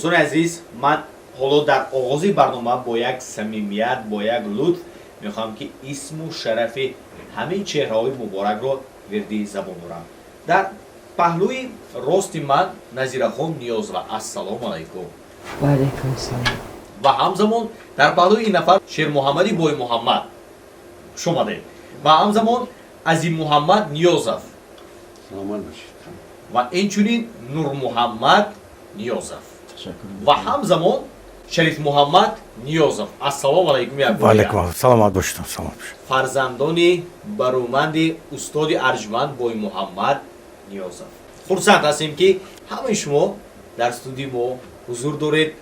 Дӯстони азиз, ман ҳоло дар оғози барнома бо як самимият, бо як лутф мехоҳам, ки исму шарафи ҳамин чеҳраҳои муборакро вирди забон дорам. Дар паҳлӯи рости ман Назирахон Ниёзова, ассалому алайкум. Ваалайкум салом. Ва ҳамзамон дар паҳлӯи ин нафар Шермуҳаммади Боймуҳаммад, хуш омадед, ва ҳамзамон Азиммуҳаммад Ниёзов. Саломат бошед. Ва инчунин Нурмуҳаммад Ниёзов ва ҳамзамон Шарифмуҳаммад Ниёзов, ассалому алайкум як бор. Ваалайкум, саломат бошед, саломат бошед. Фарзандони бароманди устоди арҷманд Боймуҳаммад Ниёзов, хурсанд ҳастем, ки ҳамаи шумо дар студияи мо ҳузур доред.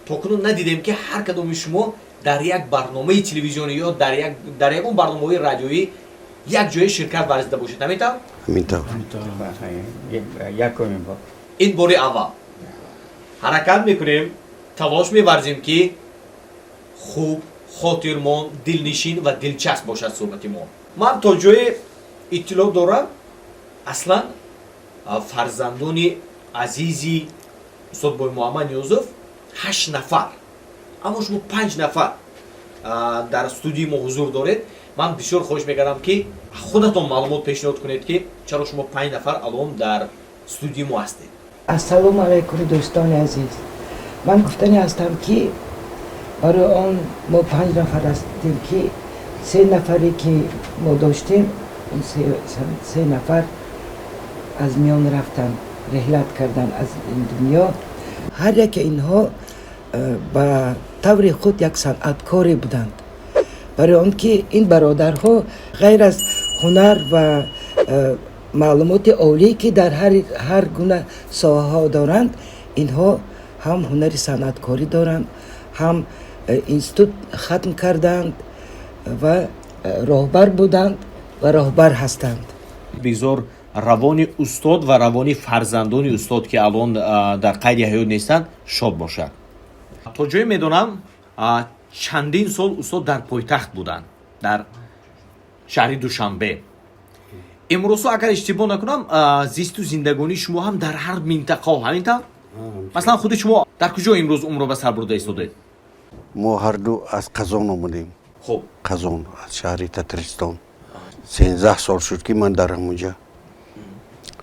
То кунун надидем, ки ҳар кадоми шумо дар як барномаи телевизионӣ ё дар ягон барномаҳои радиоӣ як ҷое ширкат варзида бошед. Ҳамин тавр? Ҳамин тавр. Якумин бор. Ин бори аввал. Ҳаракат мекунем, талош меварзем, ки хуб, хотирмон, дилнишин ва дилчасп бошад суҳбати мо. Ман то ҷое иттилоъ дорам, аслан фарзандони азизи устод Боймуҳаммад Ниёзов ҳашт нафар, аммо шумо панҷ нафар дар студияи мо ҳузур доред. Ман бисёр хоҳиш мекардам, ки худатон маълумот пешниҳод кунед, ки чаро шумо панҷ нафар алон дар студияи мо ҳастед. Ассалому алайкум, дӯстони азиз. Ман гуфтани ҳастам, ки барои он мо панҷ нафар ҳастем, ки се нафаре, ки мо доштем, он се нафар аз миён рафтанд, реҳлат карданд аз ин дунё. Ҳар яке инҳо ба таври худ як санъаткоре буданд, барои он ки ин бародарҳо ғайр аз ҳунар ва маълумоти олие, ки дар ҳар гуна соҳаҳо доранд, инҳо ҳам ҳунари санъаткорӣ доранд, ҳам институт хатм карданд ва роҳбар буданд ва роҳбар ҳастанд. Бигзор равони устод ва равони фарзандони устод, ки алон дар қайди ҳаёт нестанд, шод бошад. То ҷое медонам, чандин сол устод дар пойтахт буданд, дар шаҳри Душанбе. Имрӯзҳо, агар иштибоҳ накунам, зисту зиндагонии шумо ҳам дар ҳар минтақао, ҳамин тавр? Масалан, худи шумо дар куҷо имрӯз умрро ба сар бурда истодед? Мо ҳарду аз Қазон омадем. Қазон, аз шаҳри Татаристон. 13 сол шуд, ки ман дар ҳамунҷа,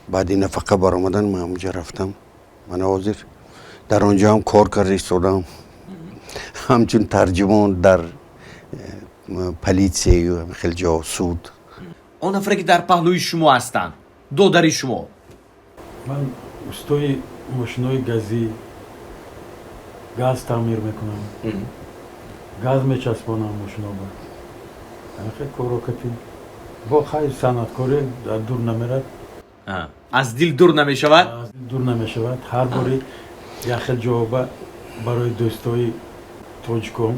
баъди нафақа баромадан ман ҳамунҷа рафтам. Ман ҳозир дар он ҷо ҳам кор карда истодам, ҳамчун тарҷумон дар политсияю хеле ҷо, суд. Он нафаре, ки дар паҳлӯи шумо ҳастанд, додари шумо? Ман устои мошинои газӣ, газ таъмир мекунам, газ мечаспонам мошиноба, ҳамихел корро кати бо хайр санъаткорӣ дар дур намерад. Аз дил дур намешавад. Аз дил дур намешавад. Ҳар бори як хел ҷавоба барои дӯстои тоҷикон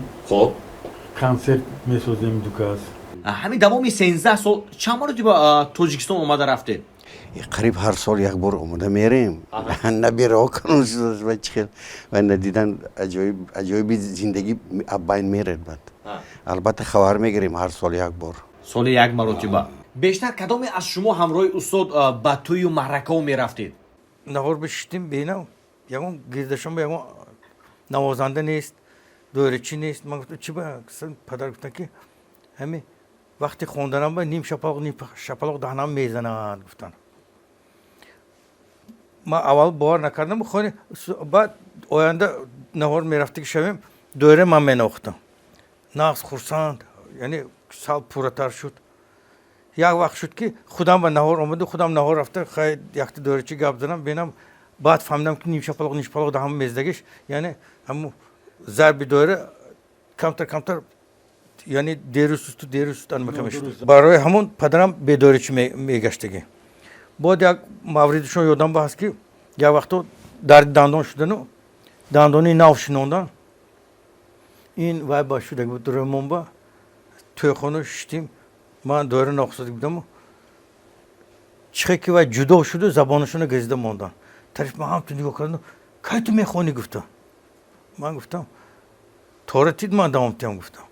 консерт месозем дукас. Ҳамин давоми 13 сол чанд маротиба Тоҷикистон омада рафтед? Қариб ҳар сол як бор омода мерем. Набираҳо канон ва чӣ хел ва надидан аҷоиби зиндагӣ абайн меред. Бад албатта хабар мегирем ҳар сол як бор. Соли як маротиба. Бештар кадоме аз шумо ҳамроҳи устод ба тӯю маъракао мерафтед? Наҳор бишитем, бинам, ягон гирдашон ягон навозанда нест, доирачӣ нест. Ман гуфтам, чи ба? Падар гуфтанд, ки ҳами вақти хонданам ба ним шапалоқ, ним шапалоқ даҳнам мезанад, гуфтанд. Ман аввал бовар накардам. Хони баъд оянда наҳор мерафтаги шавем, доира ман менохтам. Нағз, хурсанд, яъне сал пурратар шуд. Як вақт шуд, ки худам ба наҳор омаду худам наҳор рафта, хай, якта доирачӣ гап занам, бинам. Баъд фаҳмидам, ки ним шапалоқ, ним шапалоқ даҳам мездагиш, яъне ҳамун зарби доира камтар камтар, яъне деру сусту деру суст анмеха мешуд. Барои ҳамун падарам бедоричӣ мегаштагӣ. Бояд як мавридшон ёдам ба ҳаст, ки як вақто дарди дандон шудану дандони нав шинондан, ин вай ба шуда буд, рӯмонба тӯйхона шиштим. Ман доира нохусад будаму чихе ки вай ҷудо шуду, забонашона газида мондан. Тараф ман ҳамту нигоҳ кардам. Кай ту мехонӣ, гуфтам. Ман гуфтам, тора тид, ман давом тиям, гуфтам.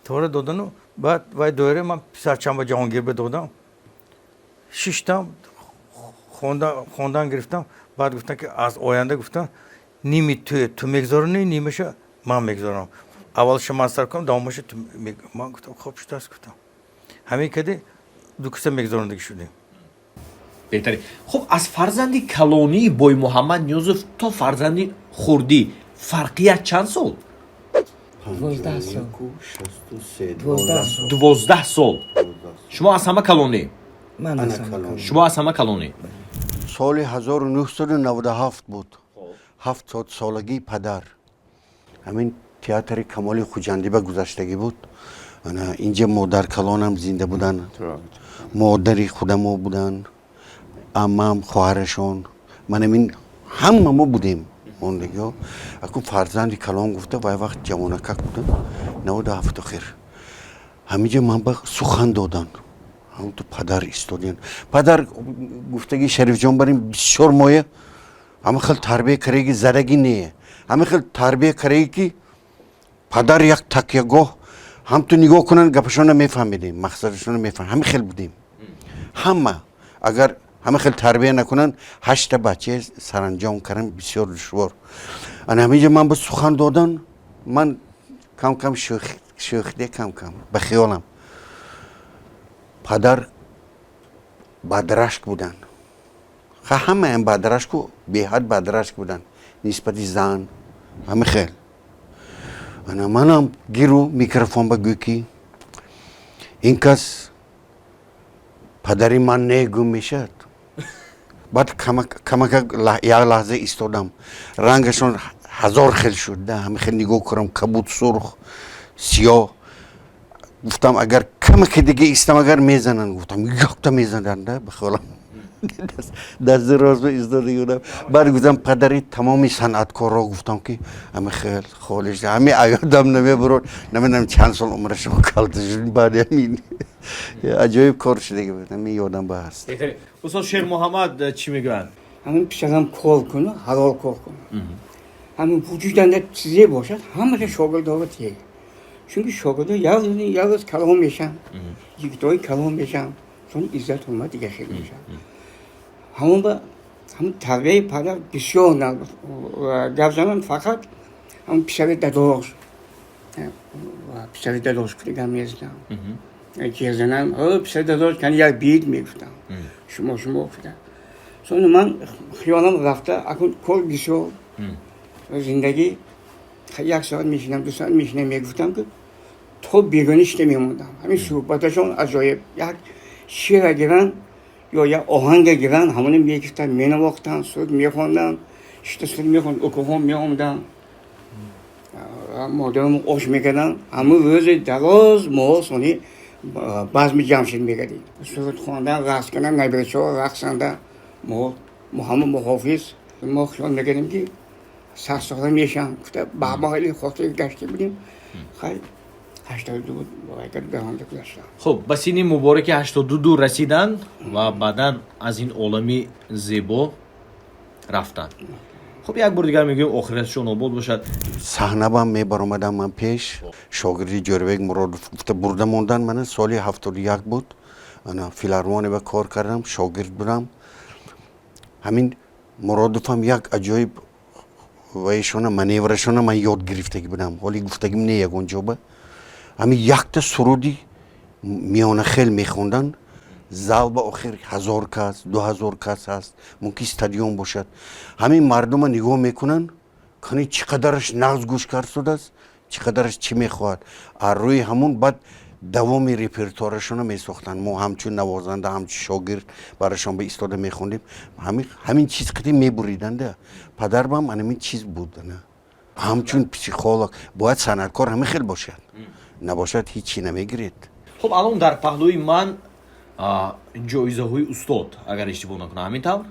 Тора додану баъд вай доира ман писарчам ба Ҷаҳонгир ба додам. Шиштам, хондан гирифтам. Баъд гуфтам, ки аз оянда, гуфтам, ними ту мегзаронӣ, нимаша ман мегзаронам. Аввалша ман сар кунам, давомаша ту. Ман гуфтам, хоб шудааст, гуфтам. Ҳамин кади ду киса мегзарондагӣ шудем. Беҳтарин. Хуб, аз фарзанди калонии Боймуҳаммад Ниёзов то фарзанди хурдӣ фарқият чанд сол? 12 сол. 63. 12 сол. 12 сол. Шумо аз ҳама калонӣ? Ман Ана аз ҳама калон. калон. Шумо аз ҳама калонӣ. Соли 1997 буд, 70-солагии падар. Ҳамин театри Камоли Хуҷандӣ ба гузаштагӣ буд. Ана инҷа модаркалонам зинда буданд, модари худамо буданд, аммам, хоҳарашон, ман, ҳамин ҳама мо будем мондагиҳо. Аку фарзанди калон гуфта, вай вақт ҷавонакак будам, 97 охир. Ҳаминҷа ман ба сухан доданд. Ҳамту падар истодиян. Падар гуфтаги, Шарифҷон, барин бисёр моя ҳама хел тарбия кардаги, задаги не, ҳама хел тарбия кардаги, ки падар як такягоҳ, ҳамту нигоҳ кунанд, гапашонро мефаҳмидем, мақсадашонро мефаҳм. Ҳама хел будем ҳама. Агар ҳама хел тарбия накунанд, ҳашта бача саранҷом кардан бисёр душвор. Ана ҳаминҷа ман ба сухан додан. Ман кам кам шӯхде, кам кам ба хиёлам падар бадрашк буданд. Ха, ҳамаям бадрашку, беҳад бадрашк буданд нисбати зан, ҳама хел. Ана манам гиру микрофон ба гӯй, ки ин кас падари ман не, гум мешавад. Баъд камака як лаҳза истодам, рангашон ҳазор хел шуд да, ҳама хел нигоҳ кунам, кабуд, сурх, сиёҳ. Гуфтам, агар камаке дига истам, агар мезананд, гуфтам, якта мезананд да, ба хиёлам дасти рост ба истода будам. Баъд гуфтам, падари тамоми санъаткорро, гуфтам, ки ҳами хел холиш, ҳами аёдам намебурод. Намедонам, чанд сол умрашон калта шуд. Баъди ҳамин аҷоиб кор шудаги буд, ҳамин ёдам ба ҳаст. Беҳтарин. Устод Шермуҳаммад чӣ мегӯянд? Ҳамин писарам кор куну, ҳалол кор куну, ҳамин вуҷуданда чизе бошад, ҳамаша шогирдова тие, чунки шогирдо як рӯз, як рӯз калон мешаванд, йигитҳои калон мешаванд, чун иззат ҳурмат дига хел мешавад. Ҳамон ба ҳамин тарбияи падар бисёр гап занам, фақат ҳамин писари дадош, писари дадош кудигам мезадам, ҷезанам, писари дадош кани як бид мегуфтам, шумо, шумо гуфта. Сони ман хиёлам рафта, акун кор бисёр, зиндагӣ, як соат мешинам, 2 соат мешинам, мегуфтам, ки то бегонӣ шида мемондам. Ҳамин суҳбаташон аҷоиб, як шеъра гиранд ё як оҳанга гиранд, ҳамоно мегирифтанд, менавохтанд, суруд мехонданд, шита суруд мехонд. Укоҳо меомаданд, модарам ош мекарданд. Ҳамун рӯзи дароз моҳо сони базми Ҷамшид мекардем, суруд хондан, рақс кардан, набирачаҳо рақсанда. Мо ҳама муҳофиз, мо хиёл мекардем, ки сарсора мешам, гуфта ба мо хеле хотир гашта будем. Хай, 82 буд, гузаштам. Хуб, ба синни мубораки 82 расиданд ва баъдан аз ин олами зебо рафтанд. Хуб, як бор дигар мегӯем, охиратшон обод бошад. Саҳнабам мебаромадам ман пеш, шогирди Ҷӯрабек Муродов гуфта бурда мондан мана. Соли 71 буд, ана филармония ба кор кардам, шогирд будам. Ҳамин Муродовам як аҷоиб ваишона, маневрашона ман ёд гирифтагӣ будам. Ҳоли гуфтагим не ягон ҷоба. Ҳамин якта суруди миёнахел мехондан, зал ба охир 1000 кас, 2000 кас ҳаст, мумкин стадион бошад. Ҳамин мардума нигоҳ мекунанд, кани чӣ қадараш нағз гӯш кард шудааст, чӣ қадараш чӣ мехоҳад. Аз рӯи ҳамун баъд давоми репертуарашона месохтанд. Мо ҳамчун навозанда, ҳамчун шогирд барашон ба истода мехондем. Ҳамин чиз қити мебуриданда. Падарбам анамин чиз буд. Ҳамчун психолог бояд санъаткор ҳамин хел бошад, набошад, ҳичи намегиред. Хуб, алон дар паҳлӯи ман ҷоизаҳои устод, агар иштибоҳ накунам, ҳамин тавр,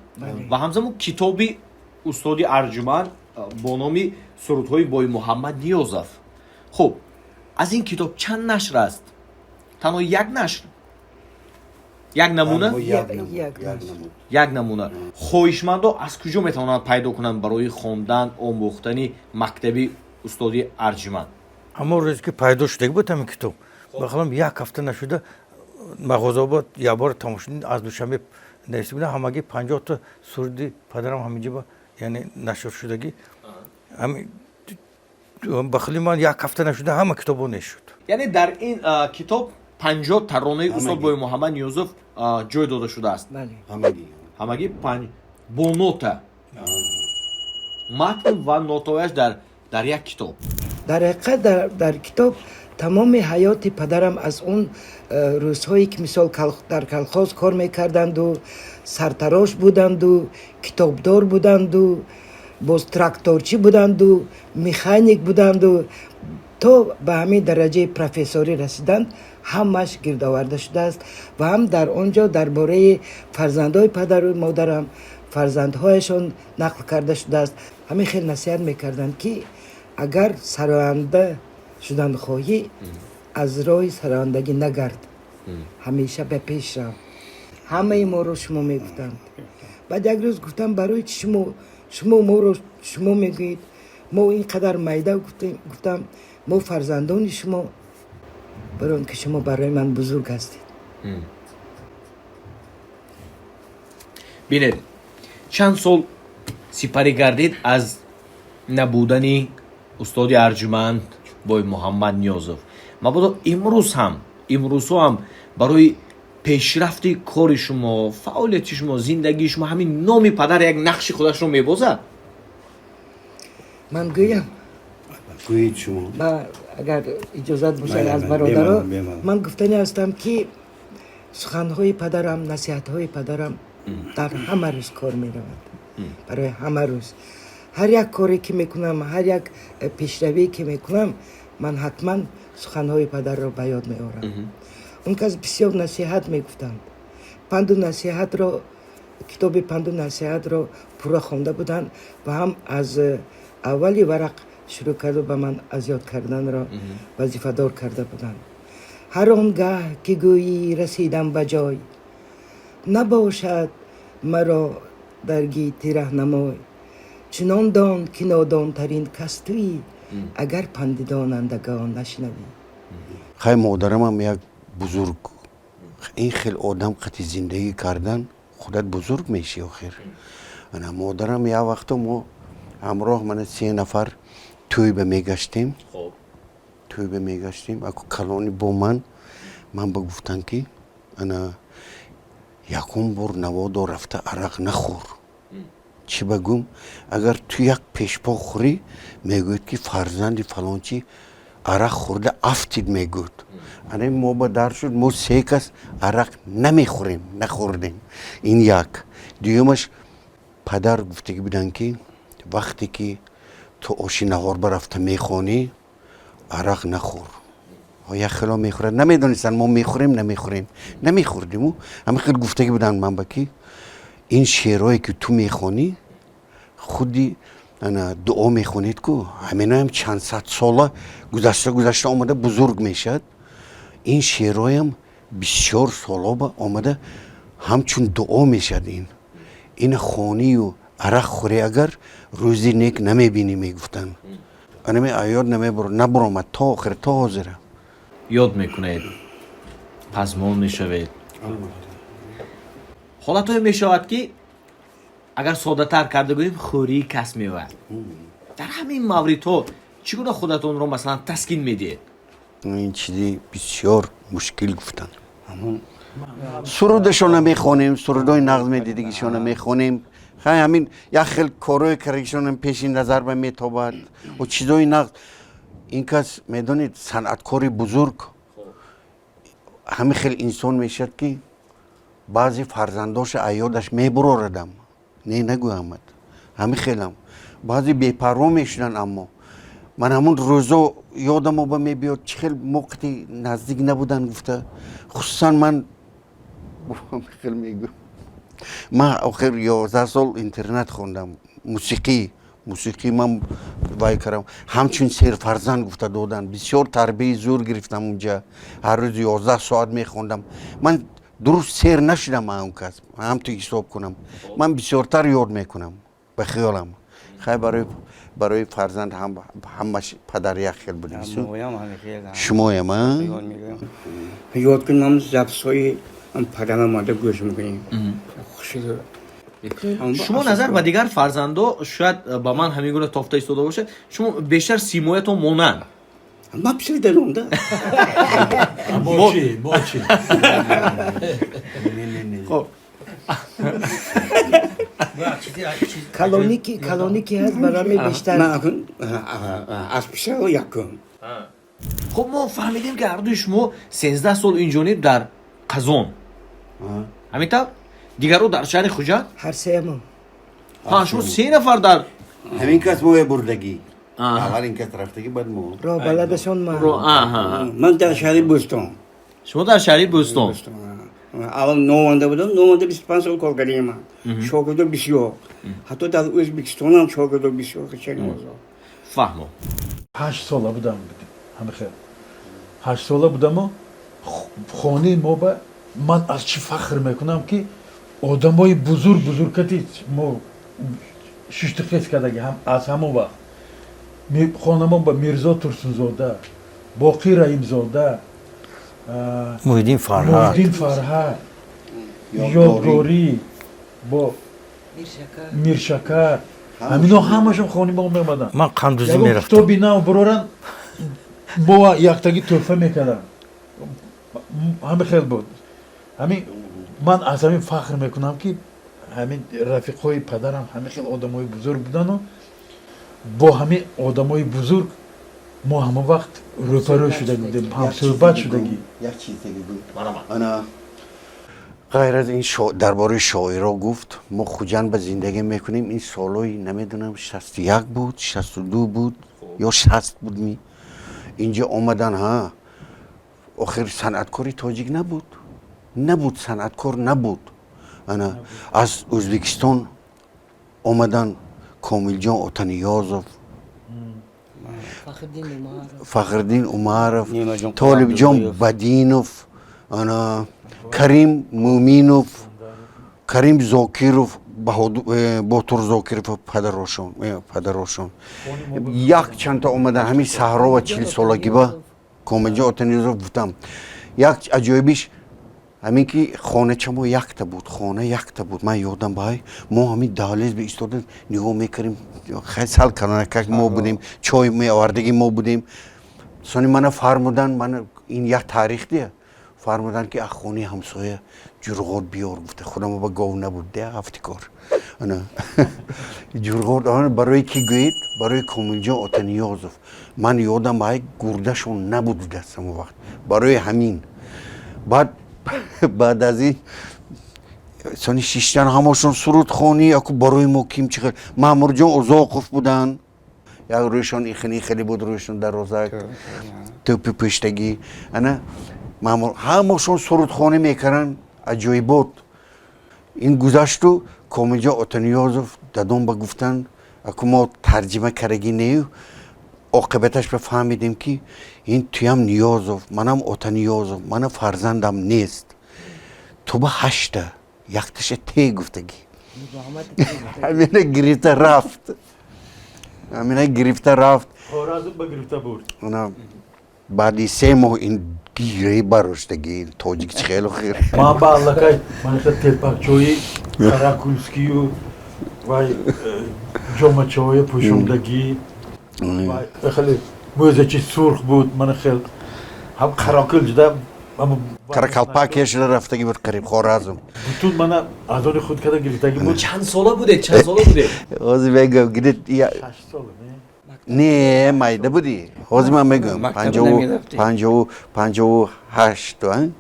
ва ҳамзамон китоби устоди арҷуманд бо номи «Сурудҳои Боймуҳаммад Ниёзов». Хуб, аз ин китоб чанд нашр аст? Танҳо як нашр, як намуна, як намуна. Хоҳишмандо аз куҷо метавонанд пайдо кунанд барои хондан, омӯхтани мактаби устоди арҷманд? Ҳамон рӯзе ки пайдо шудаги буд ҳамин китоб, ба хаёлам як ҳафта нашуда мағозаба якбор тамошо аз Душанбе нависта будам, ҳамагӣ 50-та суруди падарам ҳаминҷо, яъне нашр шудагӣ. Ба хили ман як ҳафта нашуда ҳама китобо нешуд. Яъне дар ин китоб 50 таронаи устод Боймуҳаммад Ниёзов ҷой дода шудааст. Ҳамагӣ бо нота, матн ва нотаояш дар як китоб. Дар ҳақиқат дар китоб тамоми ҳаёти падарам аз он рӯзҳое ки мисол дар колхоз кор мекарданду, сартарош буданду, китобдор буданду, боз тракторчӣ буданду, механик буданду, то ба ҳамин дараҷаи профессорӣ расиданд, ҳамааш гирдоварда шудааст. Ва ҳам дар он ҷо дар бораи фарзандҳои падару модарам, фарзандҳояшон нақл карда шудааст. Ҳамин хел насиҳат мекарданд, ки агар сароянда шудан хоҳӣ, аз роҳи сарояндагӣ нагард, ҳамеша ба пеш рав. Ҳамаи моро шумо мегуфтанд. Баъд як рӯз гуфтам, барои чи шумо моро шумо мегӯед, мо ин қадар майда? Гуфтам, мо фарзандони шумо, барои он ки шумо барои ман бузург ҳастед. Бинед, чанд сол сипарӣ гардид аз набудани устоди арҷманд Боймуҳаммад Ниёзов. Мабодо имрӯзҳо ҳам барои пешрафти кори шумо, фаъолияти шумо, зиндагии шумо ҳамин номи падар як нақши худашро мебозад? Ман гӯям. Гӯед шумо. Агар иҷозат бошад аз бародаро, ман гуфтани ҳастам, ки суханҳои падарам, насиҳатҳои падарам дар ҳама рӯз кор меравад. Барои ҳама рӯз. Ҳар як коре ки мекунам, ҳар як пешравие ки мекунам, ман ҳатман суханҳои падарро ба ёд меорам. Он кас бисёр насиҳат мегуфтанд. Панду насиҳатро, китоби панду насиҳатро пурра хонда буданд ва ҳам аз аввали варақ шурӯъ карду ба ман аз ёд карданро вазифадор карда буданд. Ҳар он гаҳ ки гӯйӣ расидам ба ҷой, набошад маро дар гити раҳнамой, чунон дон ки нодонтарин кас туӣ, агар панди донандагон нашунавӣ. Хай, модарамам як бузург, ин хел одам қати зиндагӣ кардан худат бузург мешӣ охир. Ана модарам як вақто мо ҳамроҳ мана 3 нафар тӯйба мегаштем. Тӯйба мегаштем, аку калони бо ман, ман ба гуфтам, ки ана якум бор наводо рафта арақ нахӯр. Чӣ ба гум, агар ту як пешпо хӯрӣ, мегӯяд, ки фарзанди фалончӣ арақ хӯрда афтид, мегӯяд. Ана мо ба дар шуд, мо се кас арақ намехӯрем, нахӯрдем. Ин як. Дуюмаш, падар гуфтагӣ буданд, ки вақте ки ту оши наҳор барафта мехонӣ, арақ нахӯр. Як хело мехӯрад, намедонистанд мо мехӯрем, намехӯрем, намехӯрдиму. Ҳама хел гуфтагӣ буданд ман ба, ки ин шеърое ки ту мехонӣ, худи ана дуо мехонед ку, ҳаминоям чанд сад сола гузашта гузашта омада бузург мешавад. Ин шеърҳоям бисёр солоба омада ҳамчун дуо мешавад. Ин ина хонию арақ хӯрӣ, агар рӯзи нек намебинӣ, мегуфтанд. Анами аёд набуромад то охир, то ҳозира. Ёд мекунед, пазмон мешавед. Ҳолатҳое мешавад, ки агар соддатар карда гӯем, хӯрии кас меояд. Дар ҳамин мавридҳо чӣ гуна худатонро, масалан, таскин медиҳед? Ин чизи бисёр мушкил гуфтанд. Сурудашона мехонем, сурудҳои нағз медидагишона мехонем. Хай, ҳамин як хел корҳои кардагишона пеши назар ба метобад ва чизҳои нағз. Ин кас, медонед, санъаткори бузург ҳамин хел инсон мешавад, ки баъзе фарзандоша аёдаш мебурорадам, не нагӯямад, ҳамин хелам баъзе бепарво мешуданд. Аммо ман ҳамун рӯзо ёдам оба мебиёд, чӣ хел мо қати наздик набуданд гуфта. Хусусан ман хел мегӯям, ман охир 11 сол интернат хондам, мусиқӣ. Мусиқӣ ман вай кардам, ҳамчун серфарзанд гуфта додан. Бисёр тарбияи зур гирифтам унҷа. Ҳар рӯз 11 соат мехондам. Ман дуруст сер нашудам он кас, ҳамту ҳисоб кунам, ман бисёртар ёд мекунам ба хиёлам. Хай, барои фарзанд ҳамаш падар як хел буд. Шумоям? Ёд кунам, записҳои падарам омада гӯш мекунем. Шумо назар ба дигар фарзандо, шояд ба ман ҳамин гуна тофта истода бошад, шумо бештар симоятон монанд. Ман писари дадом да. Бо чӣ, бо чӣ? Хоб. Калонӣ ки ҳаст, барои бештар. Ман аз писаро якум. Хуб, мо фаҳмидем, ки ҳардуи шумо 13 сол инҷониб дар Қазон, ҳамин тавр? Дигарро дар шаҳри Хуҷанд. Ҳар сеямон. Ҳа, шумо се нафар дар Ҳамин кас моя бурдагӣ аввал, ин кас рафтагӣ, баъд мо. Роҳбаладашон ман. Ман дар шаҳри Бӯстон. Шумо дар шаҳри Бӯстон. Аввал Нованда будам. Нованда 25 сол кор кардем. Ман шогирдо бисёр, ҳатто дар Ӯзбекистонам шогирдо бисёр. Фаҳмо. 8 сола будам, ҳамихел 8 сола будаму хонаи мо ба ман аз чӣ фахр мекунам, ки одамои бузург бузургкати мо шуштухез кардаги. Аз ҳамон вақт хонамон ба Мирзо Турсунзода, Боқӣ Раимзода, Муҳиддин Фарҳад. Муҳиддин Фарҳад, Ёдгорӣ бо Миршакар, ҳамино ҳамашон хони мо меомаданд. Ман қандузӣ мерафтам. Китоби нав буроран, мо яктагӣ тӯҳфа мекардам. Ҳами хел буд. Ҳамин ман аз ҳамин фахр мекунам, ки ҳамин рафиқҳои падарам ҳамин хел одамои бузург будану бо ҳамин одамои бузург мо ҳама вақт рӯпарӯ шуда будем, ҳамсӯҳбат шудагӣ. Як чиз ана ғайр аз ин, дар бораи шоиро гуфт. Мо Хуҷанд ба зиндагӣ мекунем. Ин солҳои намедонам, 61 буд, 62 буд ё 60 буд, ми инҷа омадан. Ҳа, охир санъаткори тоҷик набуд, набуд, санъаткор набуд. Ана аз Ӯзбекистон омадан Комилҷон Отаниёзов, Фахриддин Умаров, Толибҷон Бадинов, ана Карим Муъминов, Карим Зокиров, Ботур Зокиров, падарошон як чандта омадан. Ҳамин саҳрова чилсолагиба Комилҷон Отаниёзов гуфтам. Як аҷоибиш ҳамин ки хонача мо якта буд, хона якта буд. Ман ёдам баҳай, мо ҳамин даҳлез ба истода нигоҳ мекардем. Хай, сал калонакак мо будем, чой меовардагӣ мо будем. Сони мана фармудан, мана ин як таърих дия, фармудан, ки аз хонаи ҳамсоя ҷурғот биёр гуфта. Худамо ба гов набуд де, ҳафти кор. Ана ҷурғот барои кӣ гӯед? Барои Комилҷон Отаниёзов. Ман ёдам баҳай, гурдашон набуд даст ҳамон вақт. Барои ҳамин баъд аз ин сони шиштан, ҳамашон сурудхонӣ. Яку барои мо ким чи хел Маъмурҷон Узоқов буданд. Як рӯйшон ихини хеле буд, рӯйшон дарозак, тӯпи пӯштагӣ. Ана ҳамашон сурудхонӣ мекарданд, аҷоибот. Ин гузашту Комилҷон Отаниёзов дадом ба гуфтанд. Аку мо тарҷима карагӣ нею, оқибаташ ба фаҳмидем, ки ин туям Ниёзов, манам Отаниёзов, мана фарзандам нест, ту ба ҳашта якташа те гуфтагӣ. Ҳамина гирифта рафт, ҳамина гирифта рафт. Хоразм ба гирифта бурд. Баъди 3 моҳ ин гираи бароштагӣ тоҷик чи хелу хир. Ман ба аллакай маниха телпакчои каракульскию вай ҷомачаҳои пӯшондагӣ, хеле мӯзачи сурх буд, мана хел ҳам қаракул ҷуда. Каракалпакия шуда рафтагӣ буд қариб Хоразм. Бутун мана аз они худ карда гирифтагӣ буд. Чанд сола будед, чанд сола будед? Ҳозир мегӯям, гирит. 6 сола. Не, майда будӣ. Ҳозир ман мегӯям, 58,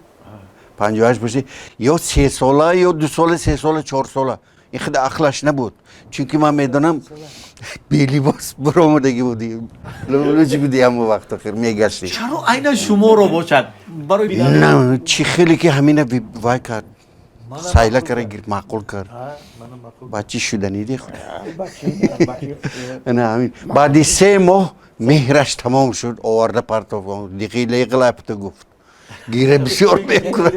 58 бошӣ, ё 3 сола, ё 2 сола, 3 сола, 4 сола. Ин хеле ақлаш набуд, чунки ман медонам, белибос буромадагӣ будӣ, луҷи будӣ ҳамон вақт, охир мегаштӣ. Чаро айнан шуморо бошад? Барои На, чӣ хеле ки ҳамина вай кард. Сайла кара гирифт, маъқул кард. Бачи шуданиди худ. Ана ҳамин. Баъди 3 моҳ меҳраш тамом шуд, оварда партоф, диқилеқилапта гуфт. Гире бисёр мекунад.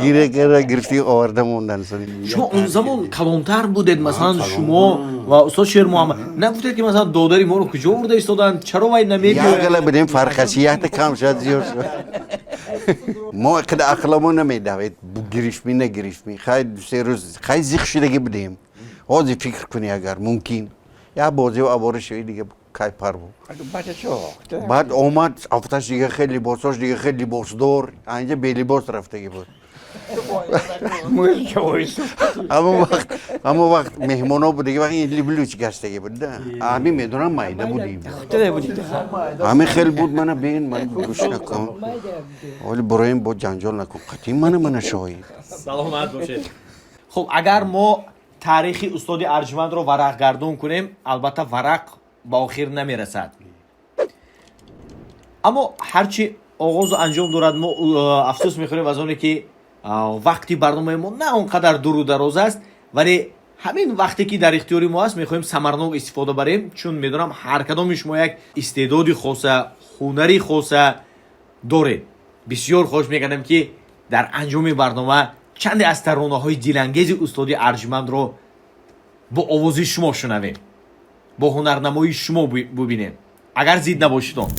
Гире кара гирифти оварда мондан. Шумо он замон калонтар будед, масалан шумо ва устод Шермуҳаммад нагуфтед ки масалан додари моро куҷо бурда истоданд, чаро вай намебиёяд? Як гала будем, фарқаш якта кам шуд, зиёд шуд. Мо қадар ақламон намедавед, гирифтми нагирифтми, хай 2-3 рӯз хай зиқ шудагӣ будем. Ҳозир фикр кунӣ агар мумкин. Як бозиву авора шуди дига кай пар буд. Баъд омад, афташ дига хеле либосош дига хеле либосдор, анҷа белибос рафтагӣ буд. Ҳамон вақт меҳмоно буд, дига вақт ин либлуч гаштагӣ буд да. Ҳамин медонам майда будем. Ҳамин хел буд, мана бин, ман гӯш накун. Ҳоли буроем бо ҷанҷол накун. Қатъи мана шоҳид. Саломат бошед. Хуб, агар мо таърихи устоди арҷмандро варақгардон кунем, албатта варақ ба охир намерасад. Аммо ҳарчи оғозу анҷом дорад, мо афсӯс мехӯрем аз оне ки вақти барномаи мо на он қадар дуру дароз аст, вале ҳамин вақте ки дар ихтиёри мо аст, мехоҳем самарнок истифода барем, чун медонам ҳар кадоми шумо як истеъдоди хоса, ҳунари хоса доред. Бисёр хоҳиш мекардам ки дар анҷоми барнома чанде аз таронаҳои дилангези устоди арҷмандро бо овози шумо шунавем, бо ҳунарнамоии шумо бубинем, агар зид набошидон.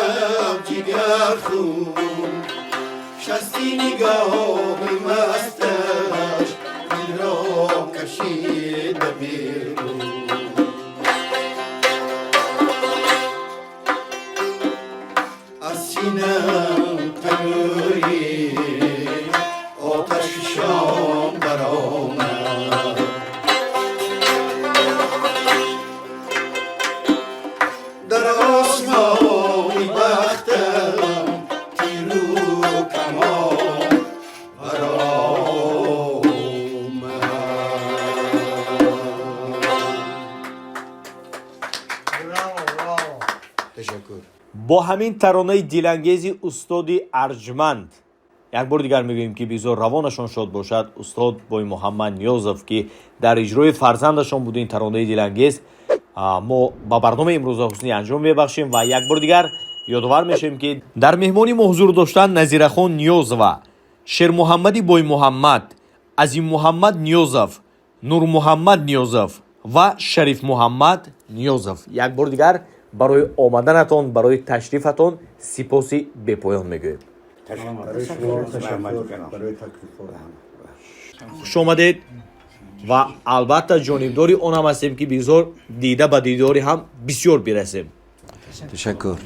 Шаб ҷигар хун шасти нигоҳи масташ дилро кашида берун. Аз синам танӯри оташфишон баромад. Дар осмони бахтам тиру камон баромад. Ташаккур. Бо ҳамин таронаи дилангези устоди арҷманд як бори дигар мегӯем, ки бигзор равонашон шод бошад, устод Боймуҳаммад Ниёзов, ки дар иҷрои фарзандашон буд ин таронаи дилангез, мо ба барномаи имрӯза ҳусни анҷом мебахшем ва як бори дигар ёдовар мешавем, ки дар меҳмони мо ҳузур доштанд Назирахон Ниёзова, Шермуҳаммади Боймуҳаммад, Азиммуҳаммад Ниёзов, Нурмуҳаммад Ниёзов ва Шарифмуҳаммад Ниёзов. Як бори дигар барои омаданатон, барои ташрифатон сипоси бепоён мегӯем. Барои таклифҳо. Хуш омадед ва албатта ҷонибдори он ҳам ҳастем, ки бигзор дида ба дидори ҳам бисёр бирасем. Ташаккур.